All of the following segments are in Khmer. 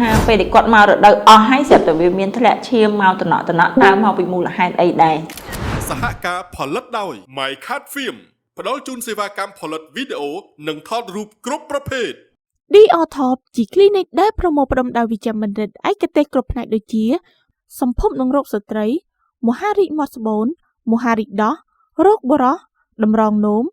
ថាពេលដែលគាត់មករដូវអស់ហើយស្រាប់តែវាមានធ្លាក់ឈាមមកតំណក់តំណក់តើមកពីមូលហេតុអីដែរ? សហការផលិតដោយ My Card Film ផ្ដល់ជូនសេវាកម្មផលិតវីដេអូនិងថតរូបគ្រប់ប្រភេទ DR Top ជា clinic ដែលប្រមូលផ្ដុំដោយវិជ្ជបណ្ឌិតឯកទេសគ្រប់ផ្នែកដូចជា សម្ភពនិងរោគស្ត្រី មហារីកមាត់ស្បូន មហារីកដោះរោគបុរសតម្រងនោម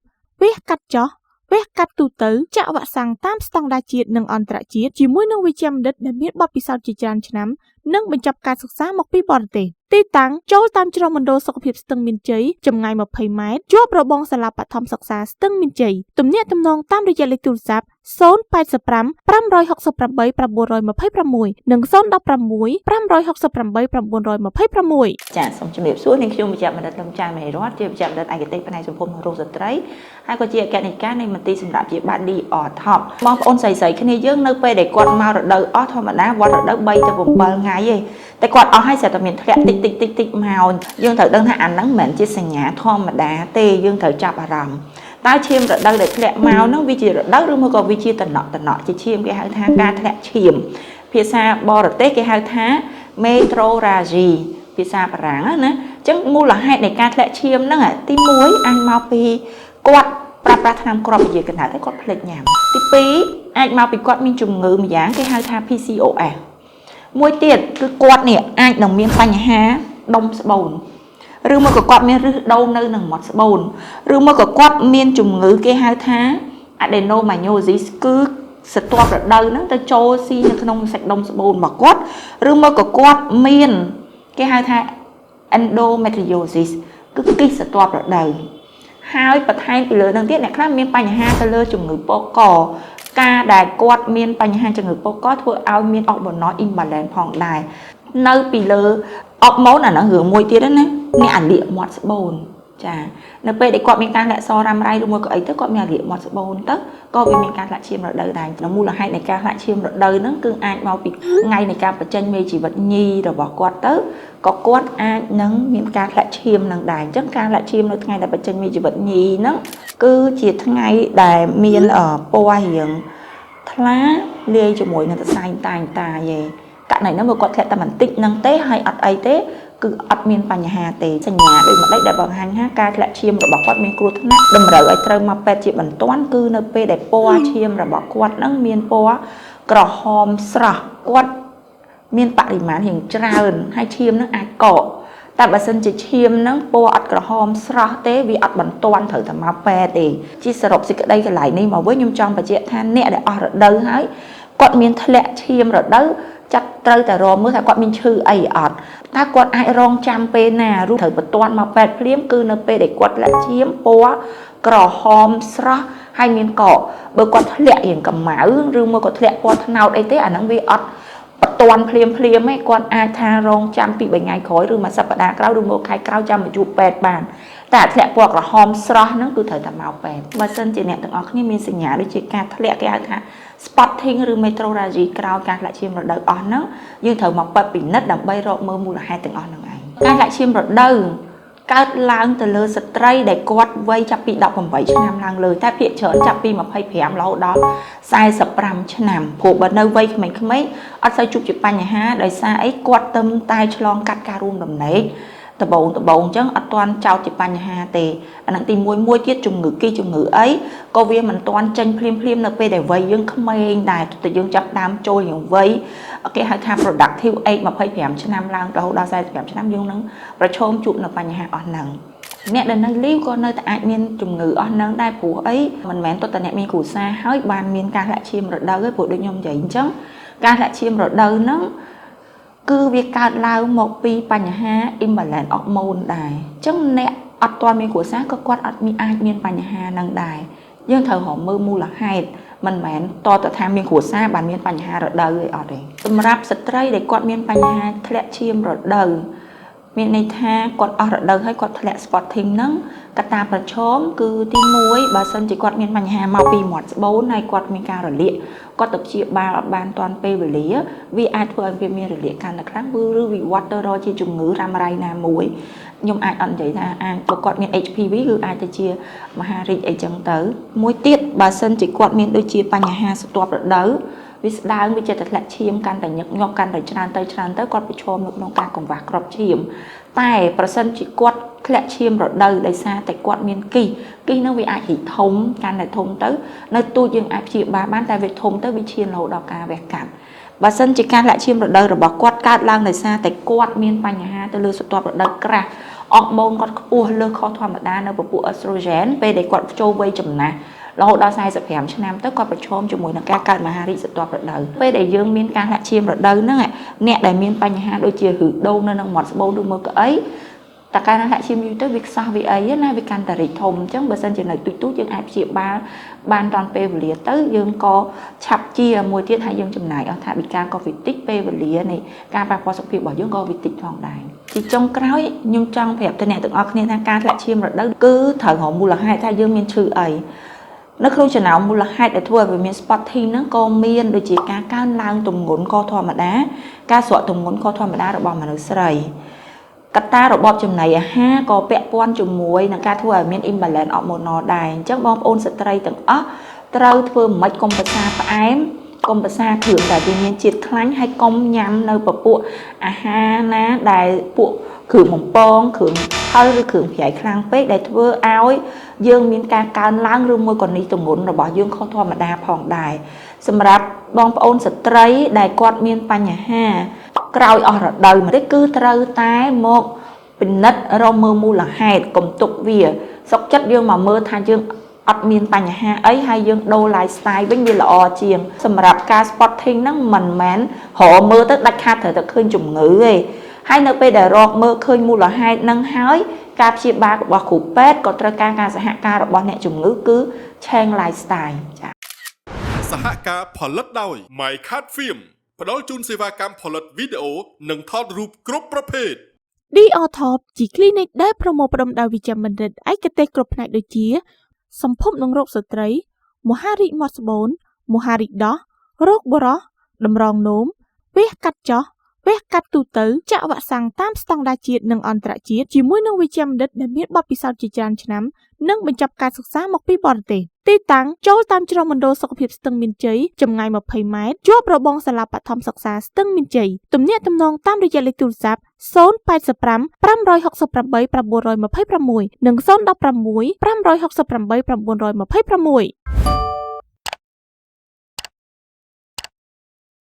វះកាត់ចោះវះកាត់ទូទៅចាក់វ៉ាក់សាំងតាមស្តង់ដារជាតិនិងអន្តរជាតិជាមួយនឹងវិជ្ជបណ្ឌិតដែលមានបទពិសោធន៍ជាច្រើនឆ្នាំនិងបញ្ចប់ការសិក្សាមកពីបរទេសទីតាំងចូលតាមច្រកមណ្ឌលសុខភាពស្ទឹងមានជ័យចម្ងាយ20ម៉ែត្រជាប់របងសាលាបឋមសិក្សាស្ទឹងមានជ័យទំនាក់ទំនងតាមរយៈលេខទូរស័ព្ទ085 568 926និង016 568 926 ចាសូមជំរាបសួរនាងខ្ញុំវិជ្ជបណ្ឌិតលឹមចានមហិរតជាវិជ្ជបណ្ឌិតឯកទេសផ្នែកសម្ភពនិងរោគស្ត្រីហើយក៏ជាអគ្គនាយិកានៃមន្ទីរសម្រាប់ព្យាបាល DR Top បងប្អូនស្រីស្រីគ្នាយើងនៅពេលដែលគាត់មករដូវអស់ធម្មតាវត្តរដូវ3ទៅ7ថ្ងៃឯងតែគាត់អស់ហើយស្រាប់តែមានធ្លាក់តិចតិចតិចតិចមកយើងត្រូវដឹងថាអាហ្នឹងមិនមែនជាសញ្ញាធម្មតាទេយើងត្រូវចាប់អារម្មណ៍តើឈាមរដូវដែលធ្លាក់មកហ្នឹងវាជារដូវឬមួយក៏វាជាតំណក់តំណក់ជាឈាមគេហៅថាការធ្លាក់ឈាមភាសាបរទេសគេហៅថា metrorrhagie ភាសាបារាំងណាអញ្ចឹងមូលហេតុនៃការធ្លាក់ឈាមហ្នឹងទី1អាចមកពីគាត់ប្រើប្រាស់ថ្នាំគ្រាប់ពជាកណ្ដៅតែគាត់ភ្លេចញ៉ាំទី2អាចមកពីគាត់មានជំងឺម្យ៉ាងគេហៅថា PCOS មួយទៀតគឺគាត់នេះអាចនឹងមានបញ្ហាដុំស្បូនឬមួយក៏គាត់មានឫសដូងនៅនឹងមាត់ស្បូនឬមួយក៏គាត់មានជំងឺគេហៅថា adenomyosis គឺស្រទាប់រដូវហ្នឹងទៅចូលស៊ីនៅក្នុងសាច់ដុំស្បូនរបស់គាត់ឬមួយក៏គាត់មានគេហៅថា endometriosis គឺគីសស្រទាប់រដូវហើយបន្ថែមពីលើនឹងទៀតអ្នកខ្លះមានបញ្ហាទៅលើជំងឺពកកការដែលគាត់មានបញ្ហាជំងឺពកកធ្វើឲ្យមាន hormonal imbalance ផងដែរនៅពីលើអរម៉ូនអាហ្នឹងរឿងមួយទៀតណាអ្នកអាលៀកមាត់ស្បូនចានៅពេលដែលគាត់មានការលាក់សរ៉ាំរ៉ៃឬមួយក៏អីទៅគាត់មានអាលៀកមាត់ស្បូនទៅក៏វាមានការធ្លាក់ឈាមរដូវដែរមូលហេតុនៃការធ្លាក់ឈាមរដូវហ្នឹងគឺអាចមកពីថ្ងៃនៃការបញ្ចេញមេជីវិតញីរបស់គាត់ទៅក៏គាត់អាចនឹងមានការធ្លាក់ឈាមនឹងដែរអញ្ចឹងការធ្លាក់ឈាមនៅថ្ងៃដែលបញ្ចេញមេជីវិតញីហ្នឹងគឺជាថ្ងៃដែលមានពណ៌រៀងថ្លាលាយជាមួយនឹងសរសៃតាយតាយឯងករណីហ្នឹងបើគាត់ធ្លាក់តែបន្តិចហ្នឹងទេហើយអត់អីទេគឺអត់មានបញ្ហាទេសញ្ញាដូចម្ដេចដែលបង្ហាញថាការធ្លាក់ឈាមរបស់គាត់មានគ្រោះថ្នាក់តម្រូវឲ្យត្រូវមកពេទ្យជាបន្ទាន់គឺនៅពេលដែលពណ៌ឈាមរបស់គាត់ហ្នឹងមានពណ៌ក្រហមស្រស់គាត់មានបរិមាណរៀងច្រើនហើយឈាមហ្នឹងអាចកកតែបើសិនជាឈាមហ្នឹងពណ៌អត់ក្រហមស្រស់ទេវាអត់បន្ទាន់ត្រូវតែមកពេទ្យទេជាសរុបសេចក្តីកន្លែងនេះមកវិញខ្ញុំចង់បញ្ជាក់ថាអ្នកដែលអស់រដូវហើយគាត់មានធ្លាក់ឈាមរដូវចាត់ត្រូវតែរមមើលថាគាត់មានឈឺអីអត់តើគាត់អាចរងចាំពេលណាឬត្រូវបន្ទាន់មកពេទ្យភ្លាមគឺនៅពេលដែលគាត់ធ្លាក់ឈាមពណ៌ក្រហមស្រស់ហើយមានកកបើគាត់ធ្លាក់រៀងកម្ៅឬមួយក៏ធ្លាក់ពណ៌ត្នោតអីទេអាហ្នឹងវាអត់បន្ទាន់ភ្លាមភ្លាមឯងគាត់អាចថារងចាំពី3ថ្ងៃក្រោយឬមួយសប្តាហ៍ក្រោយឬមួយខែក្រោយចាំមកជួបពេទ្យបានតែអាធ្លាក់ពណ៌ក្រហមស្រស់ហ្នឹងគឺត្រូវតែមកពេទ្យបើសិនជាអ្នកទាំងអស់គ្នាមានសញ្ញាដូចជាការធ្លាក់គេហៅថា spotting ឬ metrorrhagie ក្រោយការធ្លាក់ឈាមរដូវអស់ហ្នឹងយើងត្រូវមកពេទ្យពិនិត្យដើម្បីរកមើលមូលហេតុទាំងអស់ហ្នឹងឯងការធ្លាក់ឈាមរដូវកើតឡើងទៅលើស្ត្រីដែលគាត់វ័យចាប់ពី18ឆ្នាំឡើងលើតែភាគច្រើនចាប់ពី25រហូតដល់45ឆ្នាំព្រោះបើនៅវ័យក្មេងៗអត់សូវជួបជាបញ្ហាដោយសារអីគាត់ទឹមតែឆ្លងកាត់ការរួមដំណេកដបងដបងអញ្ចឹងអត់ទាន់ចោតជាបញ្ហាទេអាហ្នឹងទី1មួយទៀតជំងឺគីជំងឺអីក៏វាមិនទាន់ចេញភ្លាមភ្លាមនៅពេលដែលវ័យយើងក្មេងដែរតែយើងចាប់ដើមចូលយ៉ាងវ័យគេហៅថា productive age 25ឆ្នាំឡើងរហូតដល់45ឆ្នាំយើងនឹងប្រឈមជួបនៅបញ្ហាអស់ហ្នឹងអ្នកដែលនៅលីវក៏នៅតែអាចមានជំងឺអស់ហ្នឹងដែរព្រោះអីមិនមែនទោះតែអ្នកមានគ្រួសារហើយបានមានការធ្លាក់ឈាមរដូវទេព្រោះដូចខ្ញុំនិយាយអញ្ចឹងការធ្លាក់ឈាមរដូវហ្នឹងគឺវាកើតឡើងមកពីបញ្ហា imbalance hormone ដែរអញ្ចឹងអ្នកអត់ទាន់មានគ្រួសារក៏គាត់អត់មានអាចមានបញ្ហាហ្នឹងដែរយើងត្រូវរកមើលមូលហេតុមិនមែនតតថាមានគ្រួសារបានមានបញ្ហារដូវអីអត់ទេសម្រាប់ស្ត្រីដែលគាត់មានបញ្ហាធ្លាក់ឈាមរដូវមានន័យថាគាត់អស់រដូវហើយគាត់ធ្លាក់ spotting ហ្នឹងកត្តាប្រឈមគឺទី1បើសិនជាគាត់មានបញ្ហាមកពីមាត់ស្បូនហើយគាត់មានការរលាកគាត់ទៅព្យាបាលអត់បានទាន់ពេលវេលាវាអាចធ្វើឲ្យវាមានរលាកកាន់តែខ្លាំងឬវិវត្តទៅរកជាជំងឺរ៉ាំរ៉ៃណាមួយខ្ញុំអាចអត់និយាយថាអាចបើគាត់មាន HPV គឺអាចទៅជាមហារីកអីចឹងទៅមួយទៀតបើសិនជាគាត់មានដូចជាបញ្ហាស្រទាប់រដូវ វាស្ដើងវាចិត្តតែធ្លាក់ឈាមកាន់តែញឹកញាប់កាន់តែច្រើនទៅច្រើនទៅគាត់ប្រឈមនៅក្នុងការកង្វះគ្រាប់ឈាមតែប្រសិនជាគាត់ធ្លាក់ឈាមរដូវដោយសារតែគាត់មានគីសគីសនឹងវាអាចរីកធំកាន់តែធំទៅនៅទូចយើងអាចព្យាបាលបានតែវាធំទៅវាឈានរហូតដល់ការវះកាត់បើសិនជាការធ្លាក់ឈាមរដូវរបស់គាត់កើតឡើងដោយសារតែគាត់មានបញ្ហាទៅលើស្រទាប់រដូវក្រាស់អរម៉ូនគាត់ខ្ពស់លើសខុសធម្មតានៅពពួកអេស្ត្រូហ្សែនពេលដែលគាត់ចូលវ័យចំណាស់រហូតដល់45ឆ្នាំទៅគាត់ប្រឈមជាមួយនឹងការកើតមហារីកស្រទាប់រដូវពេលដែលយើងមានការធ្លាក់ឈាមរដូវហ្នឹងអ្នកដែលមានបញ្ហាដូចជាឬដូងនៅនឹងមាត់ស្បូនឬមើលកៅអីតើការធ្លាក់ឈាមយូរទៅវាខ្សោះវាអីណាវាកាន់តែរីកធំអញ្ចឹងបើសិនជានៅទូចទូចយើងអាចព្យាបាលបានតាន់ពេលវេលាទៅយើងក៏ឆាប់ជាមួយទៀតហើយយើងចំណាយអស់ថវិកាក៏វាតិចពេលវេលានៃការប៉ះពាល់សុខភាពរបស់យើងក៏វាតិចផងដែរជាចុងក្រោយខ្ញុំចង់ប្រាប់ទៅអ្នកទាំងអស់គ្នាថាការធ្លាក់ឈាមរដូវគឺត្រូវរកមូលហេតុថាយើងមានឈឺអីនៅក្នុងចំណោមមូលហេតុដែលធ្វើឲ្យវាមាន spotting ហ្នឹងក៏មានដូចជាការកើនឡើងទម្ងន់ខុសធម្មតាការស្រកទម្ងន់ខុសធម្មតារបស់មនុស្សស្រីកត្តារបបចំណីអាហារក៏ពាក់ព័ន្ធជាមួយនឹងការធ្វើឲ្យមាន imbalance hormonal ដែរអញ្ចឹងបងប្អូនស្ត្រីទាំងអស់ត្រូវធ្វើមិនកុំប្រសាផ្អែមកុំប្រសាគ្រឿងដែលវាមានជាតិខ្លាញ់ហើយកុំញ៉ាំនៅពពួកអាហារណាដែលពួកគ្រឿងបំពងគ្រឿងហឹរឬគ្រឿងប្រៃខ្លាំងពេកដែលធ្វើឲ្យយើងមានការកើនឡើងឬមួយក៏នេះទម្ងន់របស់យើងខុសធម្មតាផងដែរសម្រាប់បងប្អូនស្ត្រីដែលគាត់មានបញ្ហាក្រោយអស់រដូវមកទេគឺត្រូវតែមកពិនិត្យរកមើលមូលហេតុកុំទុកវាសុកចិត្តយើងមកមើលថាយើងអត់មានបញ្ហាអីហើយយើងដូរ lifestyle វិញវាល្អជាងសម្រាប់ការ spotting ហ្នឹងមិនមែនរកមើលទៅដាច់ខាតត្រូវតែឃើញជំងឺទេហើយនៅពេលដែលរកមើលឃើញមូលហេតុហ្នឹងហើយការព្យាបាលរបស់គ្រូពេទ្យក៏ត្រូវការការសហការរបស់អ្នកជំងឺគឺ change lifestyle ចា៎ សហការផលិតដោយ My Card Film ផ្ដល់ជូនសេវាកម្មផលិតវីដេអូនិងថតរូបគ្រប់ប្រភេទ DR Top ជា clinic ដែលប្រមូលផ្ដុំដោយវិជ្ជបណ្ឌិតឯកទេសគ្រប់ផ្នែកដូចជា សម្ភពនិងរោគស្ត្រី មហារីកមាត់ស្បូន មហារីកដោះរោគបុរសតម្រងនោមវះកាត់ចោះវះកាត់ទូទៅចាក់វ៉ាក់សាំងតាមស្តង់ដារជាតិនិងអន្តរជាតិជាមួយនឹងវិជ្ជបណ្ឌិតដែលមានបទពិសោធន៍ជាច្រើនឆ្នាំនិងបញ្ចប់ការសិក្សាមកពីបរទេសទីតាំងចូលតាមច្រកមណ្ឌលសុខភាពស្ទឹងមានជ័យចម្ងាយ20ម៉ែត្រជាប់របងសាលាបឋមសិក្សាស្ទឹងមានជ័យទំនាក់ទំនងតាមរយៈលេខទូរស័ព្ទ085 568 926និង016 568 926។